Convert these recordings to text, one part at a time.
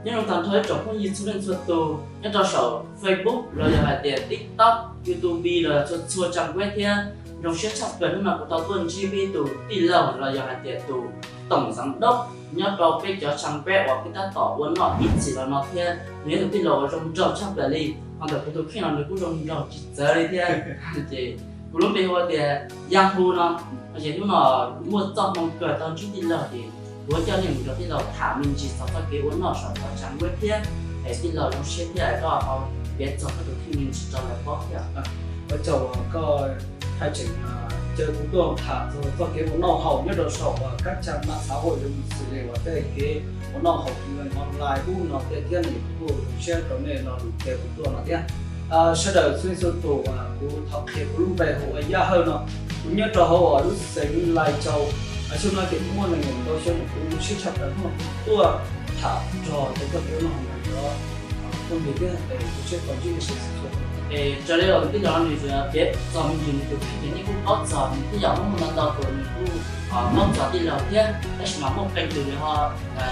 Nyob zoo tag nrho ib tsoom phooj ywg txhua leej txhua tus nyob rau saum Facebook los yog hais tias TikTok, YouTube los yog txhua txhua trang web thiab. Zoo siab tshaj plaws hnub no kuv tau tuaj ntsib peb ib tug tij laug los yog hais tias tus tổng giám đốc nyob rau peb cov trang web uas peb tab tom ua noj ib txhis los no thiab. Nws yog tus tij laug uas zoo nraug tshaj plaws li, ho ntawm kuv tus kheej los nws kuj zoo nraug tsis txawv li thiab. Ces kuv lub npe hu ua tias Yaj Hu no. Ces hnub no muaj txoj hmoo kawg tau ntsib tij laug ces kuv coj nej mus nrog tij laug tham me ntsis txog txoj kev ua noj saum cov trang web thiab. Es tij laug zoo siab thiab koj ho piav txog koj tus kheej me ntsis rau lawv paub thiab. Ua tsaug koj haj tseem caw kuv tuaj tham txog txoj kev ua noj haus nyob rau saum kab tsab mạng xã hội zoo xws li uas tej kev ua noj haus online ub no tej thiab, kuv kuj zoo siab rau nej lo lus caw kuv tuaj no thiab. Sawv daws txhua leej txhua tus, kuv thov qhia kuv lub npe hu ua Yaj Hawj no, kuv nyob rau hauv lub xeev Lai Châu. Xyoo no ces kuv muaj nees nkaum ntau xyoo, kuv siab tshaj plaws hnub no kuv tuaj tham txog txoj kev ua noj haus ntawm cov phooj ywg thiab es kuv siab tau ntsib nej sawv daws txhua. Es raws li uas tij laug no nws piav txog me ntsis nws tus kheej ces nej kuj paub txog nws twb yog muaj ntau ntau tus nws kuj paub txog tij laug thiab, tab sis mas muaj qee tus nws ho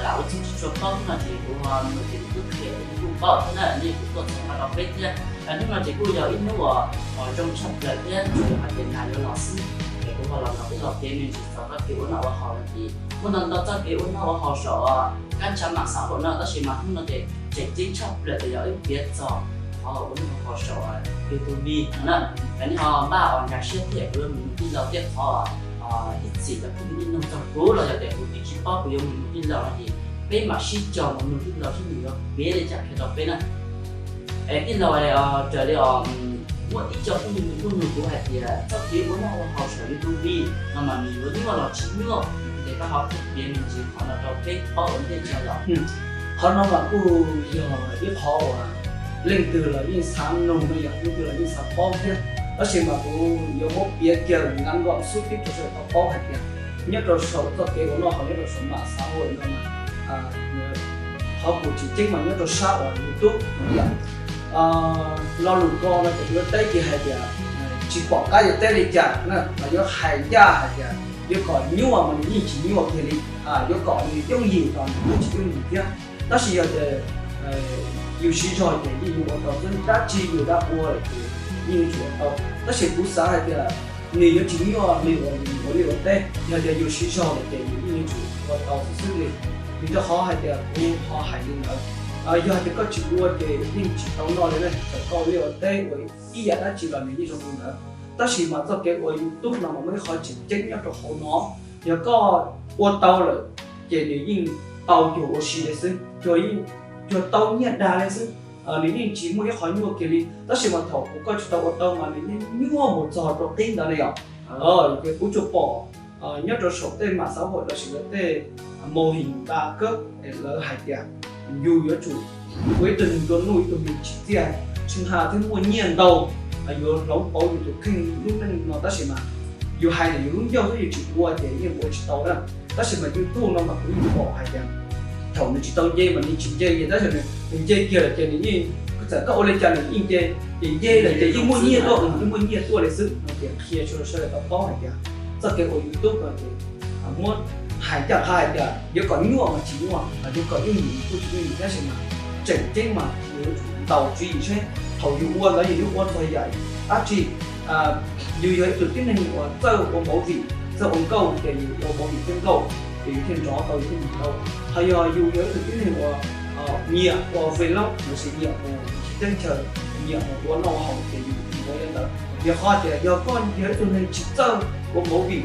lam ua txuj tsis tshua paub no ces kuv ho nws ces nws kuj qhia nws kuj paub thiab na, nej kuj tuaj txog no rau peb thiab. Hnub no ces kuj yog ib hnub uas zoo tshaj plaws thiab tsuas yog hais tias nag yuav los xwb, es kuv ho los nrog peb los piav me ntsis txog txoj kev ua noj ua haus no ces muaj ntau ntau txoj kev ua noj ua haus saum kab tsab mạng xã hội no, tab sis mas hnub no ces tseem ceeb tshaj plaws ces yog wb piav txog qhov ua noj ua haus saum YouTube no na. Nej ho npaj ua nkag siab thiab kuv yuav mus nug tij laug thiab qhov ib txhis cov phooj ywg nug txog kuv los yog tias kuv twb tsis paub kuv yuav mus nug tij laug no ces peb mam sib caug mus nug tij laug seb nws yuav piav li cas qhia rau peb na. Es tij laug, raws li os, muaj ib co phooj ywg nws kuj nug kuv hais tias txoj kev ua noj ua haus saum YouTube no mas nws yuav nyuaj los tsis nyuaj, ces koj ho qhia piav me ntsis qhov no rau peb paub ua ntej tso los. Qhov no mas kuj yog ib qhov uas leej twg los yeej xav nug no, yog leej twg los yeej xav paub thiab, tab sis mas kuv yuav muab piav kiag ngắn gọn xwb peb rau sawv daws tau paub hais tias nyob rau saum txoj kev ua noj haus nyob rau saum mạng xã hội no mas qhov kuv tseem ceeb mas nyob rau sab uas YouTube no yom. Lo lus ko no ces yuav teb kiag hais tias tsis pom qab yuav teb li cas na, mas yuav hais ncaj hais tias yuav kom nyuaj mas nws yeej tsis nyuaj kiag li, yuav kom nws yooj yim los nws kuj tsis yooj yim thiab. Tab sis yog tias yus siv zog ces yeej yuav ua tau xwb, dab tsi yus dab ua lawm ces yeej yuav tsum ua tau. Tab sis kuv xav hais tias nws yuav tsis nyuaj li uas yus ua liaj ua teb, yog tias yus siv zog lawm ces yus yeej yuav tsum ua tau xwb xwb li. Vim rau qhov hais tias kuv ho hais li ntawd, yog hais tias koj tsis ua ces yeej tsis tau noj li na, txawm koj ua liaj ua teb ua ib yam dab tsi los nws yeej zoo li ntawd. Tab sis mas txoj kev ua YouTube no mas muaj ib qhov tseem ceeb nyob rau hauv no, yog koj ua tau lawm ces nws yeej tau cuag ua si li xwb, cuag yeej, cuag tau nyiaj dag li xwb. Nws yeej tsis muaj ib qhov nyuaj kiag li, tab sis mas thaum uas koj tsis tau ua tau mas nws yeej nyuaj mus txog rau qib ntawd na yom. Ces kuv tsuas pom nyob rau saum tej mạng xã hội lossis lawv tej mô hình ba cấp lawv hais tias yus yuav tsum ua ib tug neeg nplua nuj, ib tug neeg tsim txiaj, tsis haj thiab muaj nyiaj ntau, yuav hloov pauv yus tus kheej lub neej no, tab sis mas yus hais ntawm yus lub ncauj xwb yus tsis ua ces yeej ua tsis tau na. Tab sis mas YouTube no mas kuv yeej pom hais tias thaum nws tsis tau nce mas nws tsis nce, tab sis nws nce kiag lawm ces nws yeej, txawm koj ua li cas nws yeej nce, ces nce lawm ces yeej muaj nyiaj tuaj, yeej muaj nyiaj tuaj li xwb no. Ces qhia rau sawv daws tau paub hais tias txoj kev ua YouTube no ces muab hais ncaj qha hais tias yuav kom nyuaj mas tsis nyuaj, yuav kom yooj yim kuj tsis yooj yim, tab sis mas tseem ceeb mas yus yuav tsum ntaus tswv yim seb thaum yus ua ntawd yus yuav ua txog yam dab tsi. Yus yog ib tug tib neeg uas txawj ua movie, txawj ua nkauj ces yus ua movie thiab nkauj ces yus thiaj nrov tau, yus thiaj mus tau. Ho yog yus yog ib tug tib neeg uas nyiam ua vlog lossis nyiam mus teb chaws, nyiam mus ua noj ua haus ces yus ua li ntawd. Yog qhov tias yog koj yog ib tug neeg tsis txawj ua movie,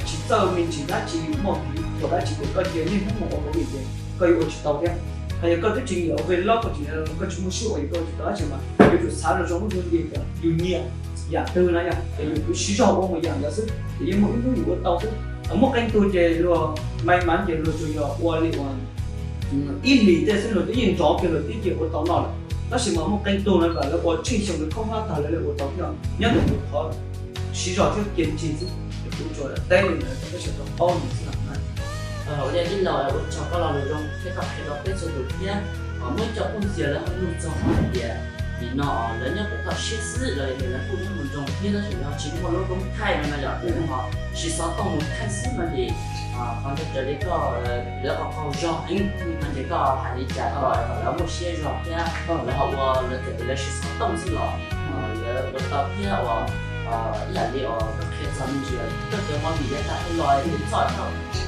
tsis txawj me ntsis dab tsi, muaj kỹ thuật dab tsi ces koj cia niaj hnub mus ua movie ces koj yuav ua tsis tau thiab. Ho yog koj twb tsis nyiam ua vlog, koj tsis, koj tsis muaj siab ua, yus koj ua tsis tau, tab sis mas yuav tsum xav zoo zoo lub ntiag tias yus nyiam yam twg na yom, ces yus siv zog ua mus yam ntawd xwb ces yeej muaj ib hnub yus ua tau xwb. Muaj qee tug ces luag may mắn ces luag tsuas yog ua li uas ib hlis tej xwb luag twb yeej nrov kiag luag twb yeej ua tau noj lawm. Tab sis mas muaj qee tug no kom lawv ua tsheej xyoo lawv khaub hlab tag lawv ua tau thiab. Nyob ntawm yus qhov siv zog thiab kiên trì xwb, ces kuv tsuas teb li ntawd kom peb sawv daws tau paub li xwb na. Ua li tij laug, ua tsaug koj lo lus zoo thiab koj qhia rau peb txhua tus thiab. Muaj ib co phooj ywg lawv ho nug txog hais tias nim no lawv nyob pem toj siab xwb los yog tias lawv kuj nyob mus nroog thiab tab sis lawv ho tsis muaj lub koob thaij no no yom, ces lawv ho siv xov tooj mus thaij xwb no ces Qhov ntawd raws li koj, lawv qhov qaug zog heev, no ces koj hais li cas kom lawv muaj siab zog thiab lawv ho ua lawv txawm lawv siv xov tooj xwb los lawv ua tau thiab uas ib yam li uas koj qhia txog me ntsis koj cov movie yav tag los ces txoj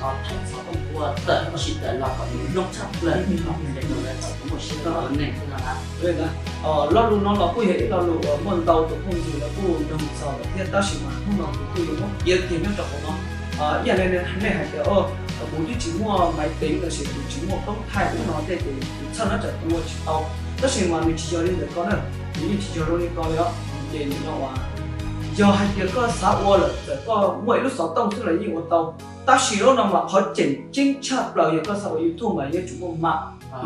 thaij xov tooj ua tawm tsis tawm los kom nws zoo tshaj plaws, qhia rau lawv kom muaj siab zog neeg xwb no na. Lo lus no los kuj yog ib lo lus uas muaj ntau tus phooj ywg lawv kuj nug txog lawm thiab, tab sis mas hnub no kuv kuj yuav muab piav kiag nyob rau hauv no. Ib yam li nej hais tias kuv twb tsis muaj maiv teev los sis kuv tsis muaj koob thaij ub no tej ces kuv txhawj na tsam kuv ua tsis tau. Tab sis mas nws tsis yog li ntawm ko na, nws yeej tsis yog zoo li ko li os. Ces nim no uas yog hais tias koj xav ua lawm txawm koj muaj ib lub xov tooj xwb los yeej ua tau. Tab sis lub no mas qhov tseem ceeb tshaj plaws yog koj xav ua YouTube mas yuav tsum muaj mam,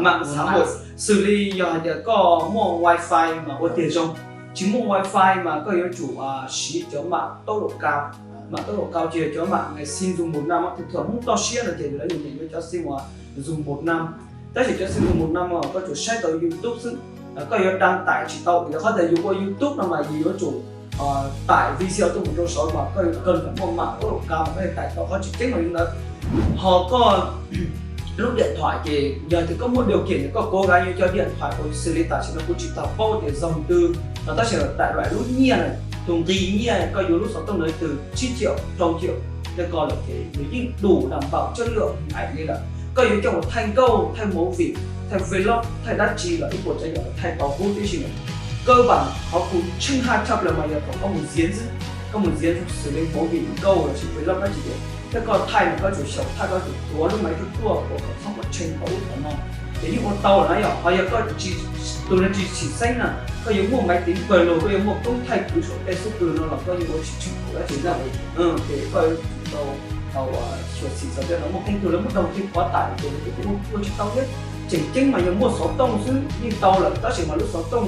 mam xav ua xws li yog hais tias koj muaj wifi mas ua tiag zoo, tsis muaj wifi mas koj yuav tsum siv cov mam tốc độ cao. Mam tốc độ cao ces yog cov mam ngày sinh dùng một năm, thường thường Hmoob toj siab no ces lawv nyiam nyiam yuav cov sinh uas dùng một năm. Tab sis cov sinh dùng một năm koj tsuas saib tau YouTube xwb, koj yuav đăng tải tsis tau, vim qhov tias yus ua YouTube no mas yus yuav tsum tải video tuaj mus rau saud mas koj yuav cần phải muaj mạng tốc độ cao mas koj thiaj tải tau, qhov tseem ceeb mas li ntawd. Ho koj lub điện thoại ces yog tias koj muaj điều kiện ces koj cố gắng yuav cov điện thoại uas xws li tam sim no kuv tsis tau paub tias zoo twg no, tab sis daim lub nyiaj na, tus nqi nyiaj koj yuav lub xov tooj ntawd từ chín triệu, rau triệu tej ko lawm ces nws yeej đủ đảm bảo chất lượng hình ảnh li lawm. Koj yuav coj mus thaij nkauj, thaij movie, thaij vlog, thaij dab tsi los ib puas tsav yam los thaij tau huv tib si lawm. Cơ bản qhov kuv tsheej haj tshaj plaws mas yog kom koj mus diễn xwb, koj mus diễn xws li movie, nkauj los sis vlog dab tsi ces thiab koj thaij mas koj tsum xyaum thaij, koj tsum tuav lub maiv ruaj ruaj ua kom txhob muaj tshee tau ub tau no ces yeej ua tau lawm na yom. Ho yog koj tus neeg tsis txheeb na, koj yuav muaj maiv teev pawg lug, koj yuav muaj koob thaij kwv saum tej xub pwg no los koj yeej ua tsis tshwm dab tsi na. Ces koj yuav tsum tau tau xyuam xim txog tej no, muaj qee tug lawv muab doog tej qhov tawm ces lawv kuj ua tsis tau thiab. Tseem ceeb mas yog muaj xov tooj xwb yeej tau lawm, tab sis mas lub xov tooj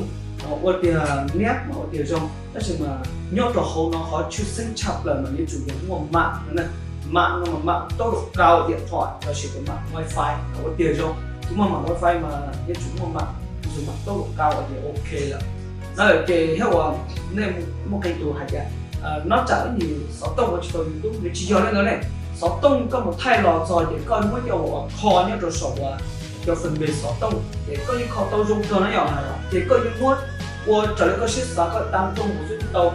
ua tiag niab mas ua tiag zoo, tab sis mas nyob rau hauv no qhov tshwj xeeb tshaj plaws mas yuav tsum yog muaj mạng no na. Mạng no mas mạng tốc độ cao, điện thoại los sis cov mạng wifi ua tiag zoo. Tsis muaj mạng wifi mas yuav tsum muaj mạng, tus mạng tốc độ cao ces ok lawm. No ces thiab uas nej muaj qee tus hais tias nyob tsam ib ntsis xov tooj ua tsis tau YouTube, nws tsis yog li ntawd ne. Xov tooj koj mus thaij los txog ces koj muab coj ua kho nyob rau saum uas cov phần mềm xov tooj ces koj yeej kho tau zoo kawg na yom. Ces koj yeej muab ua raws li koj siab xav, koj đăng tuaj mus xwb tau.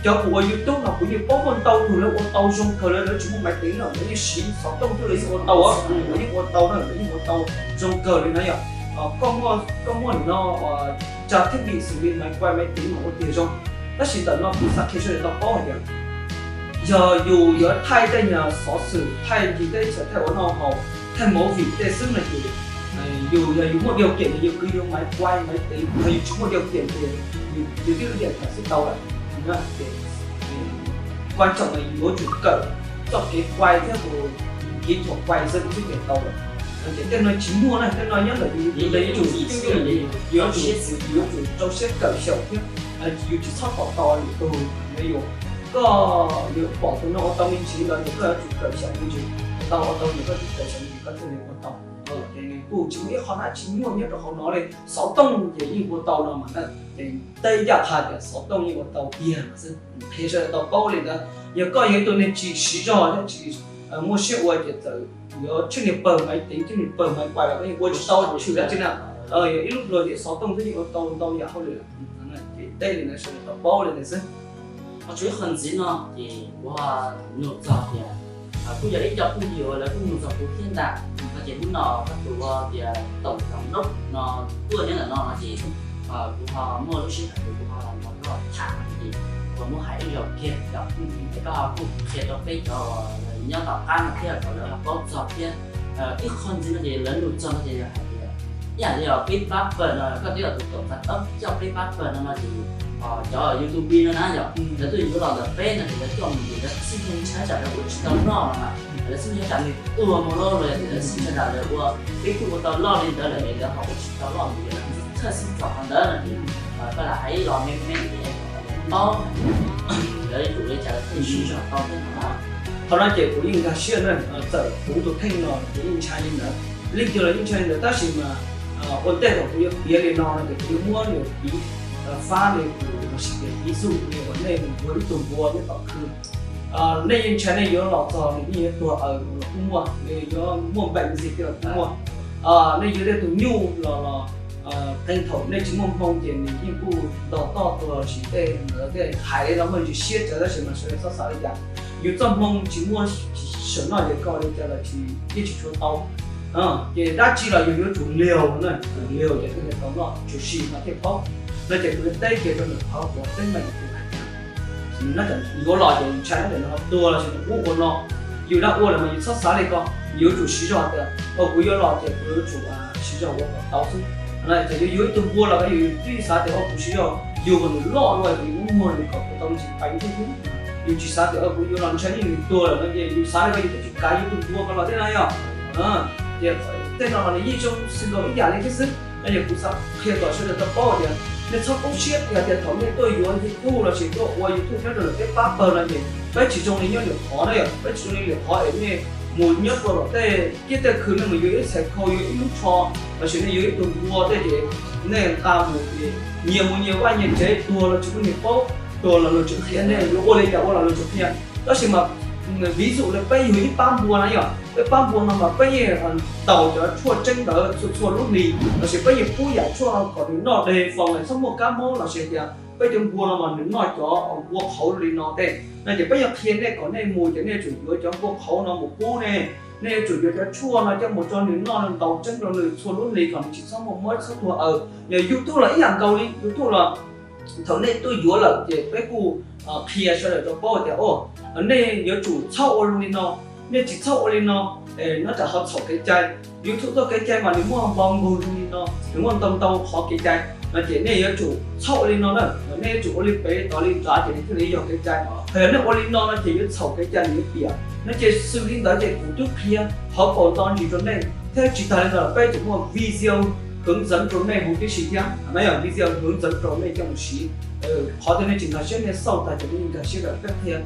Cov kuv ua YouTube no kuv yeej paub muaj ntau tus lawv ua tau zoo kawg, lawv tsis muaj maiv teev no lawv yeej siv xov tooj xwb lawv yeej ua tau, lawv yeej ua tau na, lawv yeej ua tau zoo kawg li na yom. Koj muaj nim no trang thiết bị xws li máy quay máy tính mas ua tiag zoo. Tab sis ntawm no kuv xav qhia sawv daws tau paub hais tias yog yus yuav thaij tej nyuag xov xwm, thaij ncig teb chaws, thaij ua noj haus, thaij movie tej xwb no ces yus yog yus muaj điều kiện ces yus kwv yus máy quay máy tính, yog yus tsis muaj điều kiện ces yus kwv tib lub điện thoại xwb tau lawm. Quan trọng là yus yuav tsum kawm txoj kev quay thiab tus kỹ thuật quay xwb ces tau lawm. Ces tej no tsis muaj na, tej no nyob ntawm yus, yus yuav tsum, yus yuav tsum, yus yuav tsum rau siab kawm xyaum thiab. Yus tsis txhob pom tau lwm tus, yus, koj yuav pom tus no ua tau me ntsis los ces koj yuav tsum kawm xyaum me ntsis, ua tau ua tau ces koj kawm xyaum me ntsis koj thiaj li ua tau. Ces nws kuj tsis muaj ib qho dab tsi nyuaj nyob rau hauv no li, xov tooj ces yeej ua tau no mas na. Ces tej yam qha tias xov tooj yeej ua tau tiag mas xwb, qhia sawv daws tau paub li ntawd. Yog koj yog ib tug neeg tsis siv zog thiab tsis muaj siab ua ces txawm yuav tsheej niag pawg maiv teev, tsheej niag pawg maiv quay los koj yeej ua tsis tau tshwm dab tsi na. Yog ib lub luag ces xov tooj twb yeej ua tau ntau yam hauj lwm lawm. Ces teb li ntawd sawv daws tau paub li ntawd xwb. Ho tsuas ib qho ntxiv no ces kuv ho nug txog tias kuj yog ib co phooj ywg uas lawv kuj nug txog kuv thiab ntag. No ces hnub no koj tus ua tias tổng giám đốc no tuaj nyob ntawm no no ces kuv ho muaj lub sij hawm kuv ho los nrog koj tham ces kuv muab hais ib zaug kiag yom, es koj ho kuj qhia rau peb cov uas nyob tom qab no thiab kom lawv ho paub txog thiab. Ib qho ntxiv no ces lawv nug txog no ces yog hais tias ib yam li peb pab pawg no, koj twb yog tus tổng giám đốc coj peb pab pawg no no ces cov YouTube no na yom, lawv tuaj yuav los ntawm peb no ces lawv coj mus ces lawv xub ntiag ntshai tsam lawv ua tsis tau noj no na, lawv xub ntiag tsam nws tuag mus lawm los yog tias lawv xub ntiag tsam lawv ua, peb kuj ua tau loj li ntawd lawm es lawv ho ua tsis tau loj mus ces lawv thawj xeeb txog qhov ntawd no ces koj lam hais ib los me me paub lawv yuav tsum li cas lawv thiaj siv zog tau thiab no. Qhov no ces kuv yeej nkag siab na, txawm kuv tus kheej no kuv yeej ntshai li ntawd, leej twg los yeej ntshai li ntawd, tab sis mas ua ntej thaum kuv yuav piav li no no ces kuv yuav muab nws piv fab li tus los sis tias piv xwm li uas nej mus yuav ib tug npua nyob tom khw. Nej yeej ntshai nej yuav los txog nws yeej yuav tuag aws los kuj muaj, nws yuav muaj npeem ntxiv los kuj muaj. Nej yuav tej tus nyuj los los qee thaum nej tsis muaj hmoo ces nws yeej kuj ntog toj tuag los sis tej ntawd tej hais li no muaj ntsis siab tawv tab sis mas sawv daws txhob xav li cas. Yus txoj hmoo tsis muaj sawm noj yawm koj li cas los tsis yeej tsis tshua tau. Ces dab tsi los yus yuav tsum liaus na, tsum liaus ces thiaj li tau noj tshwm sim mas thiaj paub. No ces kuv yuav teb kiag rau nws qhov uas teeb meem tus hais tias yuav los ces ntshai nws ho tuag los sis nws ua ua no. Yus dab ua lawm mas yus txhob xav li ko, yus yuav tsum siv zog tias kuv yuav los ces kuv yuav tsum siv zog ua kom tau xwb. Ces yus yuav ib tug npua los yus twb xav tias kuv siv zog yug kom nws loj dua kuv yuav muag nws kom kuv tau me ntsis peev thiab xwb. Yus tsis xav tias kuv yuav los ntshai nws tuag lawm no ces yus xav li ko yus twb tsis kav yus tus npua ko los thiab na yom. Ces tej no los nws yeej zoo xws ib yam li thiab xwb. No yog kuv xav qhia kom sawv daws tau paub tias nej txhob poob siab yog tias thaum nej tuaj yuav YouTube los sis tuaj ua YouTube nyob rau ntawm peb pab pawg no ces peb tsis zoo li nyob lwm qhov na yom, peb tsis zoo li lwm qhov es nej mus nyob rau tom tej kiab tej khw nej mus yuav ib txhais khau yuav ib lub tsho los sis nej yuav ib tug npua tej ces nej nqa mus ces nyias mus nyias vaj nyias tsev, tuag los tsis muaj neeg paub, tuag los luag tsis qhia, nej yuav ua li cas ua los luag tsis qhia. Tab sis mas ví dụ li peb yug ib pab npua na yom, peb pab npua no mas peb yeej ntaus cov tshuaj tseeb ntawd txhua txhua lub hlis los sis peb yeej pub yam tshuaj kom nws noj de foo txhob muaj kab mob los sis tias peb cov npua no mas nws noj cov npua qhauv li no tej no ces peb yeej qhia nej kom nej mus ces nej yuav tsum yuav cov npua qhauv no mus pub nej, nej yuav tsum yuav cov tshuaj no coj mus tso nws noj ntaus tseeb rau nws txhua lub hlis kom nws tsis txhob muaj mob txhob tuag aws. Yog YouTube los ib yam nkaus li, YouTube los thaum nej tuaj yuav lawm ces peb kuj qhia sawv daws tau paub tias nej yuav tsum txhob ua li no, nej tsis txhob ua li no, nyob tsam ho txhaum kev cai. YouTube txoj kev cai mas nws muaj npau nkaus zoo li no, nws muaj ntau ntau qhov kev cai no ces nej yuav tsum txhob ua li no na, nej yuav tsum ua li pem tod li nrad ces nws thiaj li yog kev cai. Hos yog nej ua li no no ces yuav txhaum kev cai nws yuav piam no ces xws li ntawd ces kuv twb qhia hauv paus nto ntsis rau nej thiab. Tsis tas li ntawd peb tseem muaj video hướng dẫn rau nej huv tib si thiab, no yog video hướng dẫn rau nej coj mus siv. Qhov twg nej tsis nkag siab nej xauj tag ces nej nkag siab lawm peb qhia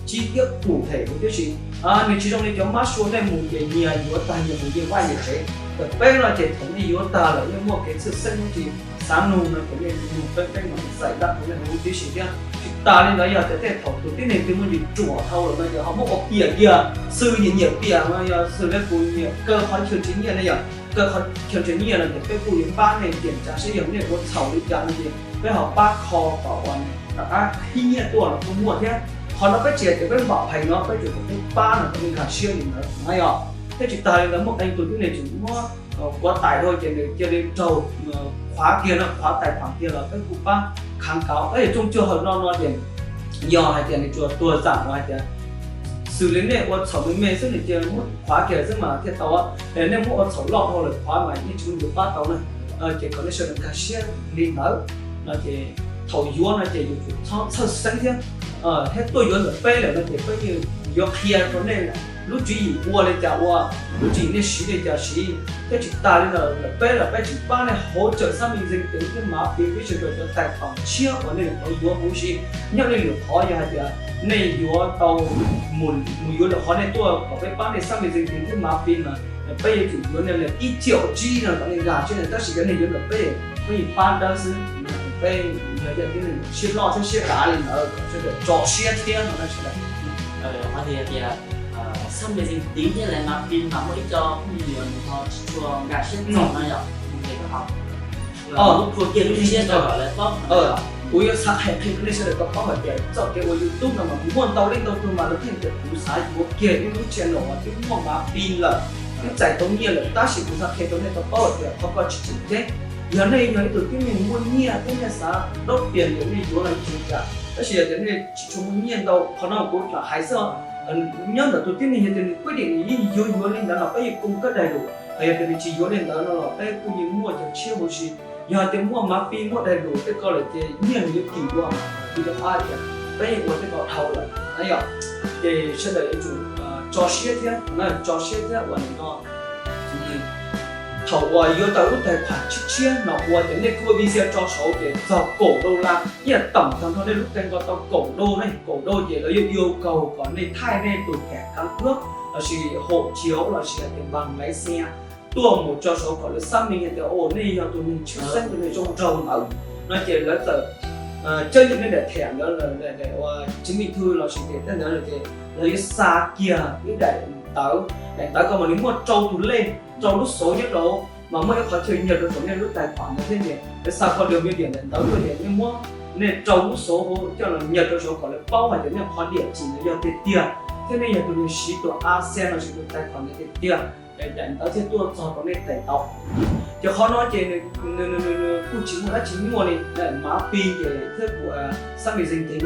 chi tiết cụ thể huv tib si. Nws tsis zoo li cov mab sua nej mus ces nyias yuav tag nyias mus nyias vaj nyias tsev. Tam peb no ces thaum nej yuav tag lawm nej muaj kev txhawj xeeb huv tib si, xav nug no ces nej nug peb, peb mam xais dab rau nej huv tib si thiab. Tsis tas li ntawd yog tias tej thaum tus tib neeg twg muaj ntsis ruam dhau lawm no ces ho muab ua piam kiag, xws nyiam nyiam piam no yog xws li kuv nyiam kaw qhov chaw nrhiav nyiaj ne yom, kaw qhov chaw nrhiav nyiaj no ces peb kuj yuav pab nej tiam tsav saib yog nej ua txhaum li cas no ces peb ho pab kho kom ua rov qab khib nyiaj tuaj los kuj muaj thiab. Qhov no peb tsis hais tias peb npam phees no peb tsuas kom peb pab no kom nej nkag siab li ntawd na yom. Thiab tsis tas li ntawd muaj qee tus tib neeg tseem muab kuav tais dhau ces nws cia li raug khuav kiag no, khuav tais pham kiag los peb kuj pab khav kauv. Tab yog tsoo cuag hawm no no ces yog hais tias nws tsuas tuag xam uas hais tias xws li nej ua txhaum me me xwb nws cia muab khuav kiag xwb mas thiaj tau. Nej muab ua txhaum loj dhau lawm khuav mas yeej tsis muaj tus pab tau na. Ces kom nej sawv daws nkag siab li ntawd no ces thaum yuav no ces yus tsum txhob txhawj xeeb thiab. Thiab tuaj yuav ntawm peb lawm no ces peb yeej yuav qhia rau nej lub tswv yim ua li cas ua, lub tswv yim nej siv li cas siv. Thiab tsis tas li ntawd ntawm peb los peb tseem pab nej hỗ trợ xác minh danh tính thiab mã pin voucher rau cov tais khoom tshiab uas nej nyuam qhuav yuav huv si. Nyob li lwm qhov yog hais tias nej yuav tau mus yuav lwm qhov nej tuaj kom peb pab nej xác minh danh tính thiab mã pin mas peb yuav tsum yuav nej li ib triệu tsib no kom nej nkag siab, tab sis cov nej yuav ntawm peb, peb yeej pab dawb xwb. Peb yog ib tug siab loj thiab siab dav li ntawd kom sawv daws tso siab thiab no na sawv daws. Qhov tias xác minh danh tính thiab mã pin mas muaj ib co phooj ywg nws ho tsis tshua nkag siab txog no yom, ces koj ho muab phua kiag lub siab rau kom lawv paub. Kuv yuav xav qhia qhia rau nej sawv daws tau paub hais tias txoj kev ua YouTube no mas muaj ntau leej ntau tug mas lawv pheej tias kuv xav yuav kiag ib lub channel uas twb muaj mã pin lawm, twb txais tau nyiaj lawm, tab sis kuv xav qhia rau nej tau paub hais tias qhov ko tsis tseem ceeb. Yog nej yog ib tug tib neeg muaj nyiaj thiab nej xav dawb pias ces nej yuav los tsis ua cas, tab sis yog tias nej tsis tshua muaj nyiaj ntau, qhov no kuv lam hais xwb. Nyob ntawm tus tib neeg yog tias nws quyết định nws yeej yuav yuav li ntawd los peb yeej cung cấp đầy đủ. Hos yog tias nws tsis yuav li ntawd no los peb kuj yeej muaj cov tshiab huv si. Yog tias muaj mã pin muaj đầy đủ tej ko lawm ces nyiaj nws yuav kim dua, kuv yuav qhia tias peb yeej ua tej ko dhau lawm na yom. Ces sawv daws yuav tsum tso siab thiab, tso siab thiab uas nim no thaum uas yuav tau lub tais khoom tshiab tshiab no ua ces nej kuj ua video tso saud ces txog kaum đô la, ib yam tổng tag nrho nej lub kênh ko tau kaum đô ne, kaum đô ces lawv yuav yêu cầu kom nej thaij nej tus thẻ căn cước lossis hộ chiếu lossis hais tias bằng lái xe tuaj mus tso saud kom lawv xác minh hais tias nej yog tus neeg tshwj xeeb tus neeg zoo nraug ntawd no ces lawv txawm cab yim nej daim thẻ ntawd, daim ua chứng minh thư lossis tias tej ntawd lawm ces lawv yuav xa kiag ib daim ntawv. Daim ntawv ko mas nws muaj rau tus lej, rau lub số nyob rau, mas muaj ib qhov chaw nhập rau saum nej lub tài khoản ntawd thiab ces lawv xa kho được địa chỉ daim ntawv tuaj ces nej muab nej rau lub số hauv coj los nhập rau saum kom lawv paub hais tias nej qhov địa chỉ ntawd yog tiag tiag thiab nej yog tus uas siv tus AdSense lossis tus tài khoản ntawd tiag tiag, daim ntawv thiaj tuaj txog rau nej tes tau. Ces qhov no ces nws kuj tsis muaj dab tsi nyuaj li, mã pin ces thiab kuv xác minh danh tính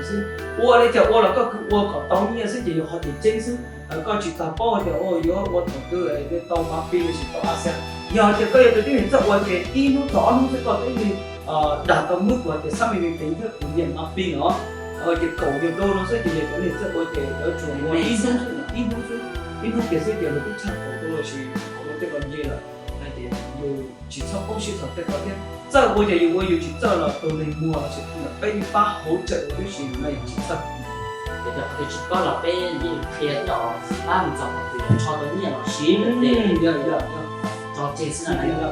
xwb. Ua li cas ua los koj kwv ua kom tau nyiaj xwb ces yog qhov tseem ceeb xwb. Koj tsis tas paub tias yuav ua thaum twg tau mã pin lossis tau AdSense. Yog tias koj yog tus tib neeg txawj ua ces ib hnub txog ob hnub xwb koj twb dag tau mub kuv tias xác minh danh tính thiab kuv nhận mã pin os. Ces kaum yog đô no xwb ces yog cov neeg txawj ua ces lawv tsuas ua ib hnub xwb, ib hnub xwb, ib hnub kiag xwb ces lawv twb tshaj kaum đô lossis kaum đô tej ko nce lawm. Ces yus tsis txhob poob siab txog tej ko thiab. Txawj ua ces yus ua, yus tsis txawj los tus neeg muag lossis peb yeej pab hauv tseem ua tib si no yog tsis txawj. Ces qhov twg tsis paub los peb yeej qhia thiab os, pab mus txog qhov twg nrho tau nyiaj los siv lawm ces tso tseg xwb na.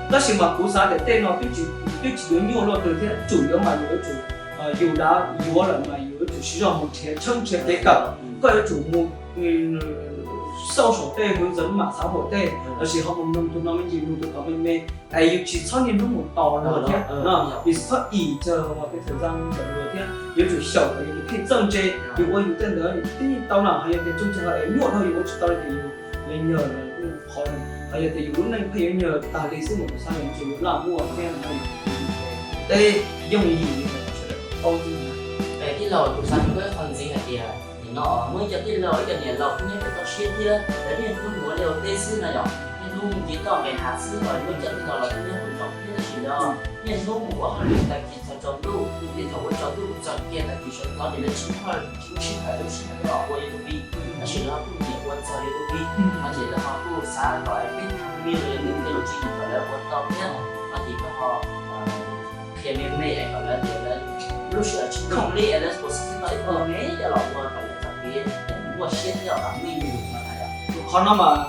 Tab sis mas kuv xav tias tej no twb tsis yuav nyuaj luaj twg thiab, tsum yuav mas yus yuav tsum, yus dav yuav lawm mas yus yuav tsum siv zog mus nrhiav tshawb nrhiav kev kawm. Koj yuav tsum mus xauj saum tej hướng dẫn mạng xã hội tej lossis ho mus mloog tus no me ntsis, mloog tus ko me me, es yus tsis txhob niaj hnub mus tos luag thiab, yus tsis txhob ib txog ua kev thời gian ntawm luag thiab, yuav tsum xyaum kom yus tus kheej txawj ntse, yus ua yus tej ntawd yus tib tau na, ho yog tias txog txog es nyuaj dhau yus ua tsis tau li ces yus li nyuag qhov, ho yog tias yus lub neej pheej yuav nyuag tag li xwb mas kuv xav tias yus laj muaj thiab no yus tej yooj yim li sawv daws paub xwb. Es tij laug, kuv xav nug koj ib qho ntxiv hais tias nim no muaj ib co tij laug ib co niam laus kuj nyob pem toj siab thiab, lawv niaj hnub mus ua liaj ua teb xwb no yom, niaj hnub mus kev toj nqes hav xwb los muaj ib co tij laug los kuj nyob hauv nroog thiab tab sis los niaj hnub mus ua hauj lwm tag kis txog tsaus ntuj, ces thaum ua tsaus ntuj txog kiag tag kis sawv ntxov ces lawv tsis muaj, tsis muaj sij hawm, lub sij hawm los ua YouTube, tab sis lawv ho kuj nyiam ua txog YouTube, no ces lawv ho kuj xav kom peb thaum me los yog peb tej lus tswv yim kom lawv ua tau thiab, no ces koj ho qhia me me es kom lawv tias lawv lub sij hawm tsis khoom li es lawv puas xav tau ib qho me coj los ua kom lawv txoj kev muaj siab thiab kom meej lus no na yom. Qhov no mas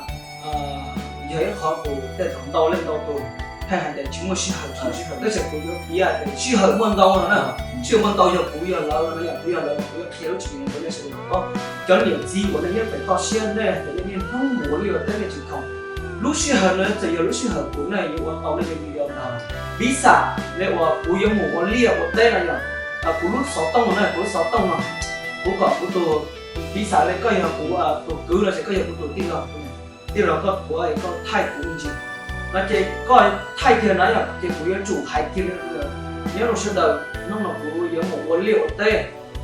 yog ib qhov kuv tej thaum ntau leej ntau tus pheej hais tias tsis muaj sij hawm, tsis muaj sij hawm, tab sis kuv yuav piav hais tias sij hawm muaj ntau no na, sij hawm muaj ntau yog kuv yog lawv no yom, kuv yog lawv kuv yuav qhia lub tswv yim no rau nej sawv daws paub. Cov niam txiv uas nej nyob pem toj siab nej hais tias nej niaj hnub mus ua liaj ua teb nej tsis khoom, lub sij hawm no txawm yog lub sij hawm kuv ne yuav ua tau nej cov video ntawd. Piv xam li uas kuv yuav mus ua liaj ua teb no yom, kuv lub xov tooj no na, kuv lub xov tooj no, kuv kom kuv tus, piv xam li koj yog kuv tus kwv lossis koj yog kuv tus tij laug, tij laug koj tuav es koj thaij kuv me ntsis no ces koj thaij kiag na yom, ces kuv yuav tsum hais kiag li nyob rau sawv daws hnub no kuv yuav mus ua liaj ua teb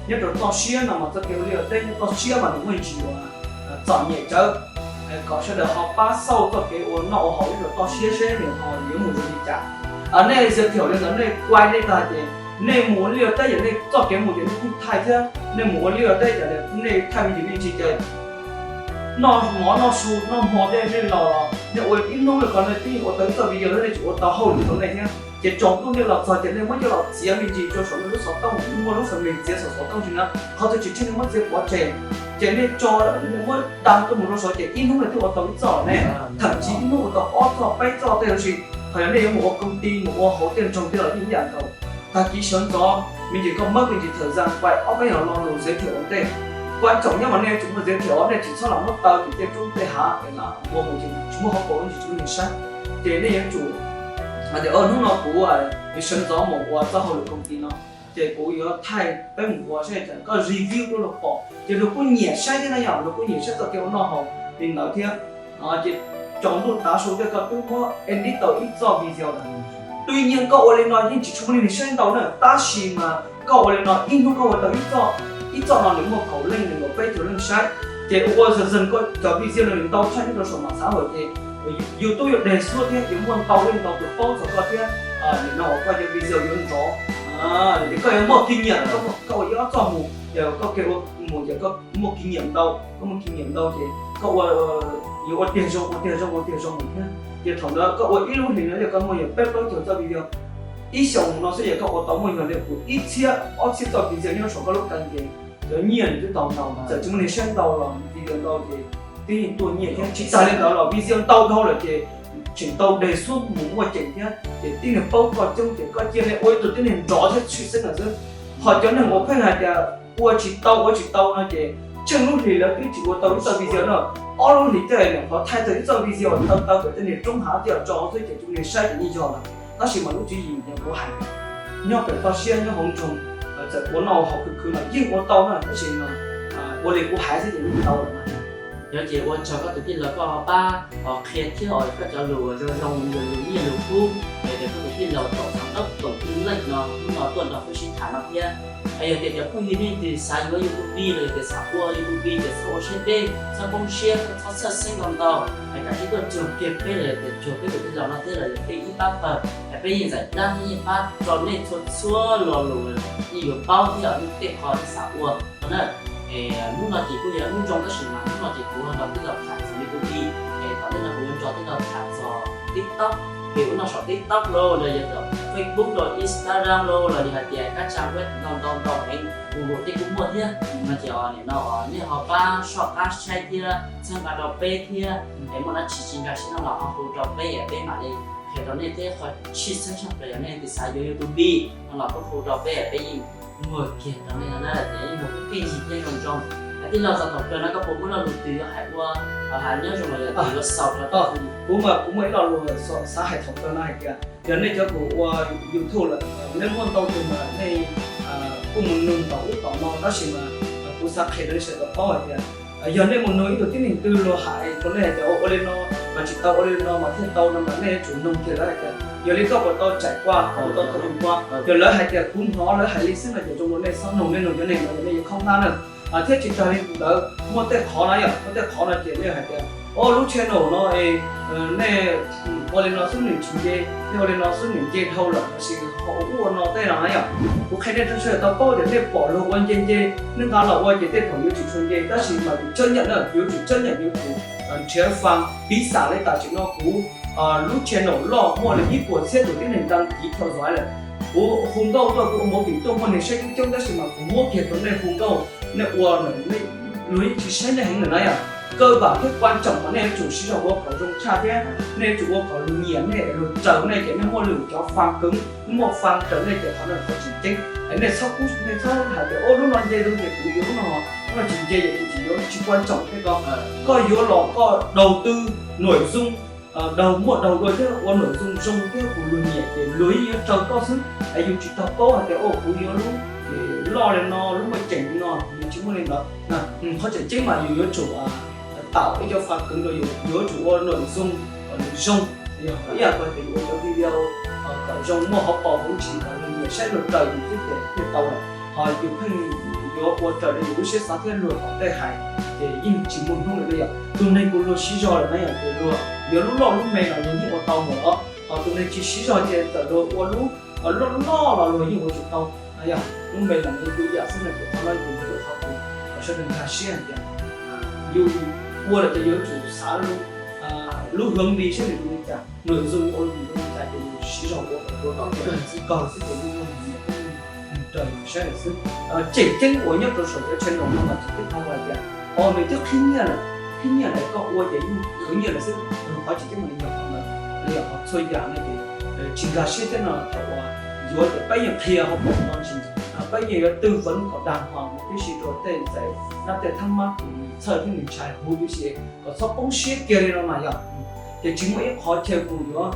nyob rau toj siab no mas txoj kev ua liaj ua teb nyob toj siab mas nws muaj ntsis uas txom nyem tsawv, kom sawv daws ho pab xauj txoj kev ua noj ua haus nyob rau toj siab seb nws ho yuav mus zoo li cas. Nej xav thiab li ntawd nej kuaj nej tag ces nej mus ua liaj ua teb ces nej txoj kev mus ces nej kuj thaij thiab, nej mus ua liaj ua teb ces nej thaij me ntsis me ntsis ces noj mov noj su noj hmo tej nej los nej ua ib hnub li ko nej twb ua tau ib txoj video thiab nej tseem ua tau hauj lwm rau nej thiab. Ces tsaus ntuj nej los txog ces nej muab coj los txiav me ntsis rau saum nej lub xov tooj, muaj lub xam mem txiav saum xov tooj ntsis na, qhov twg tsis tsheej nej muab txiav pov tseg. Ces nej tso, nej muab đăng tuaj mus rau saud ces ib hnub nej twb ua tau ib txoj ne, thậm chí ib hnub ua tau ob txoj peb txoj tej huv si. Ho yog nej yuav mus ua công ty mus ua hauv tej nroog tej los yeej ib yam nkaus. Tag kis sawv ntxov me ntsis koj muab me ntsis thời gian quay ob peb yam lo lus giới thiệu ua ntej. Quan trọng nhất mas nej yuav tsum muaj giới thiệu, nej tsis txhob lam muab taw tim tej roob tej hav es lam ua mus ces tsis muaj hauv paus ntsis tsis muaj neeg saib. Ces nej yuav tsum hais tias hnub no kuv yuav sawv ntxov mus ua txoj hauj lwm công ty no, ces kuv yuav thaij peb mus ua saib, koj review rau luag pom ces luag kuj nyiam saib thiab na yom, luag kuj nyiam saib txoj kev ua noj haus li ntawd thiab. Ces tsaus ntuj tav su tej koj twb muab edit tau ib txoj video lawm. Tuy nhiên koj ua li no yeej tsis tshua muaj neeg saib ntau na, tab sis mas koj ua li no ib hnub koj ua tau ib txoj, ib txoj no nws muaj kaum leej nws muaj peb caug leej saib. Ces ua dần dần koj cov video no nws ntau tshaj nyob rau saum mạng xã hội ces YouTube yuav đề xuất thiab ces muaj ntau leej ntau tus paub txog koj thiab. Nim no uas koj cov video yuav nrov, ces koj yuav muaj kinh nghiệm, koj ua ib ob txoj mus ces koj kev ua mus ces koj muaj kinh nghiệm ntau, koj muaj kinh nghiệm ntau ces koj ua, yuav ua tiag zoo ua tiag zoo ua tiag zoo mus thiab. Ces thaum ntawd koj ua ib lub hlis no yog koj muaj yog peb plaub caug txoj video, ib xyoos no xwb yog koj ua tau muaj yog li kuv ib txhiab ob txhiab txoj video nyob saum koj lub kênh ces cov nyiaj nws twb tau ntau, txawm tsis muaj neeg saib ntau los video ntau ces twb yeej tuaj nyiaj thiab. Tsis tas li ntawd los video ntau dhau lawm ces tseem tau de xub mus muaj ceem thiab ces tib neeg paub koj coob ces koj cia li ua ib tug tib neeg nrov thiab tshwj xeeb lawm xwb. Ho cov neeg uas pheej hais tias ua tsis tau ua tsis tau no ces tsheej lub hlis lawv twb tsis ua tau ib txoj video no, ob lub hlis tej qhov thaij tau ib txoj video tau tau pem tej niag roob hav coj tso xwb ces tus niag saib ces yeej yog lawm. Tab sis mas lub tswv yim yog kuv hais nyob pem toj siab nyob hauv nroog, txawm ua noj haus khwv khwv los yeej ua tau na, tab sis ua li kuv hais xwb ces yeej tau lawm. Yog ces ua tsaug koj tus tij laug koj pab qhia thiab os, koj cov lus zoo zoo, lus nyiaj lus kub, es tias koj tus tij laug tom xav tab tom twb leej no hnub no tuaj nrog peb sib tham no thiab. Es yog tias cov phooj ywg nej leej twg xav yuav YouTube los yog tias xav ua YouTube ces txhob ua siab deb, txhob poob siab, txhob txhawj xeeb ntau ntau, es kav tsij tuaj cuag kiag peb los yog tias cuag peb tus tij laug no thiab los yog peb ib pab pawg, es peb yeej zam dab thiab yeej pab rau nej txhua txhua lo lus, nej yuav paub thiab nej tej qho nej xav ua no na. Es hnub no ces kuj yog hnub zoo tab sis mas hnub no ces kuv nrog tij laug tham txog YouTube, es tom ntej no kuv yuav nrog tij laug tham txog TikTok, es ua noj saum TikTok los los yog Facebook los Instagram los los yog hais tias kab tsag web ntau ntau ntau heev, Google tej kuj muaj thiab no ces nim no nej ho pab soj qab saib thiab txhawb nqa rau peb thiab, es muaj dab tsi tsis nkag siab no los ho hu rau peb es peb mam li qhia rau nej thiab. Qhov tshwj xeeb tshaj plaws yog nej leej twg xav yuav YouTube no los kuj hu rau peb es peb yeej muag kiag rau nej no na, ces yeej muag keej keej ywg thiab zoo zoo. Hais tij laug txog thaum kawg no koj puas muaj lo lus twg yuav hais ua, hais nyob zoo los yog tias yuav xaus rau kuv mas kuv muaj ib lo lus xav hais thaum kawg no hais tias yog nej cov uas ua YouTube lawm, nej muaj ntau tus mas nej kuj mus nug tom ub tom no tab sis mas kuv xav qhia rau nej sawv daws paub hais tias yog nej mus nug ib tug tib neeg twg luag hais rau nej hais tias ua li no mas tsis tau, ua li no mas thiaj tau no mas nej yuav tsum nug kiag lawv hais tias yog li koj puas tau trải qua, koj puas tau thử qua, yog lawv hais tias kuv hnov lawv hais li xwb no ces zoo rau nej txhob nug, nej nug cov neeg ntawd nej yuav khoob hnab na. Thiab tsis tas li ntawd muaj tej qhov na yom, muaj tej qhov no ces nej hais tias o lub channel no nej ua li no xwb nws tsis nce, nej ua li no xwb nws nce dhau lawm los sis ho ua ub ua no tej no na yom. Kuv qhia nej sawv daws tau paub tias nej pom luag ua nce nce, nej nqa los ua ces tej thaum yuav tsum tshua nce tab sis mas yus tsab nyam na, yuav tsum tsab nyam yuav tsum nrhiav faj piv xam li tam sim no kuv lub channel loj muaj li ib puas txhiab tus tib neeg đăng ký theo dõi lawm. Kuv hu nkauj tuaj kuv ua movie tuaj muaj neeg saib coob coob tab sis mas kuv muab kiag rau nej hu nkauj nej ua lawm luag yeej tsis saib nej heev lawm na yom. Cơ bản thiab quan trọng mas nej yuav tsum siv zog ua kom zoo tshaj thiab nej yuav tsum ua kom luag nyiam nej, luag raws nej ces nej muaj lwm cov fans cứng, muaj fans raws nej ces qhov no qhov tseem ceeb. Nej txhob kub, nej txhob hais tias o lub no nce zoo ces kuv yuav lub no, lub no tsis nce ces kuv tsis yuav, tsis quan trọng thiab ko. Koj yuav los koj đầu tư nội dung, đầu, muaj đầu đuôi thiab ua nội dung zoo thiab kuv luag nyiam ces luag yeej yuav raws koj xwb. Es yus tsis tau paub hais tias o kuv yuav lub loj li no, lub muaj ceem li no, yus tsis muaj li ntawd. Qhov tseem ceeb mas yus yuav tsum tạo ib co fans cứng rau yus, yus yuav tsum ua nội dung zoo, yog ib yam li tias yus ua cov video kom zoo muaj hauv paus hauv ntsis kom luag nyiam saib luag raws yus xwb ces thiaj tau lawm. Ho yus pheej yuav ua raws li yus lub siab xav thiab luag tom tej hais ces yeej tsis muaj hnub li na yom. Tus neeg kuv luag siv zog lawm na yom ces luag yuav lub loj lub me los luag yeej ua tau mus os. Ho tus neeg tsis siv zog ces txawm luag ua lub loj loj los luag yeej ua tsis tau na yom. Lub me los nws ib yam xwb na ces qhov no yus yuav tsum qhov tus kom sawv daws nkag siab hais tias yus ua lawm ces yuav tsum xav lub hướng đi saib nws zoo li cas, nội dung ua zoo li cas ces yus siv zog ua kom ua kom kawg xwb ces yeej muaj nyiam thiab nws raws yus saib lawm xwb. Tseem ceeb uas nyob rau saum cov channel no mas tseem ceeb qhov hais tias o nws twb qhib nyiaj lawm, qhib nyiaj lawm koj ua ces yeej khwv nyiaj lawm xwb. Qhov tseem ceeb mas nws yog qhov ntawd, nws yog qhov txhua yam no ces tsis nkag siab thiab no thaum uas yuav ces peb yeej qhia hauv paus no ntsis, peb yeej yuav tư vấn kom đàng hoàng tib si rau tej ntxhais nab tej thab mab kuv txhawj thiab nws ntshai huv tib si kom txhob poob siab kiag li no mas yog. Ces tsis muaj ib qhov chaw kuv yuav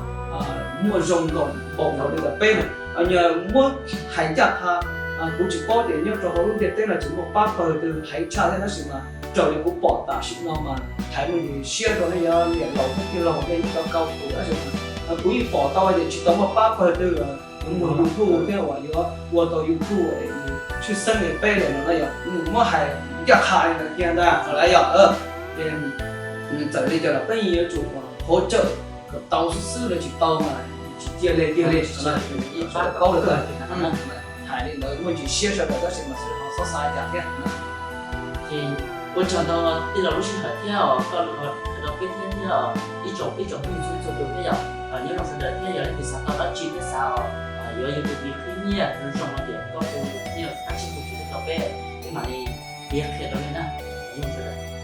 muaj zoo nkaus npaum nkaus li ntawm peb na. Muab hais ncaj qha, kuv tsis paub tias nyob rau hauv lub ntiaj teb no tsis muaj pab pawg twg heev tshaj thiab tab sis mas raws li kuv pom tam sim no mas hais muaj ntsis siab rau nej cov niam laus thiab tij laug nej ib co kaum tus tab sis mas kuv yeej pom tau tias tsis tau muaj pab pawg twg yuav muag YouTube thiab uas yuav ua tau YouTube tshwj xeeb li peb li no na yom. Muab hais ncaj qha li ntawd kiag ntag lawm yom. Ces txawm li cas los peb yeej yuav tsum hỗ trợ kom tau xwb xwb, lawv tsis tau mas tsis cia li kiag li. Ib pab paub lawm, hais li ntawd muaj ntsis siab sawv daws tab sis mas sawv daws ho txhob xav cas thiab. Ces ua tsaug ntau tij laus lub sij hawm thiab os, koj los qhia rau peb thiab thiab os, ib tsoom, ib tsoom phooj ywg txhua txhua tus thiab yom. Nyob zoo sawv daws thiab yog leej twg xav tau dab tsi thiab xav os yuav YouTube qhib nyiaj zoo zoo no ces koj hu, nej kav tsij hu rau peb, peb mam li piav qhia rau nej na. Nyob zoo sawv daws.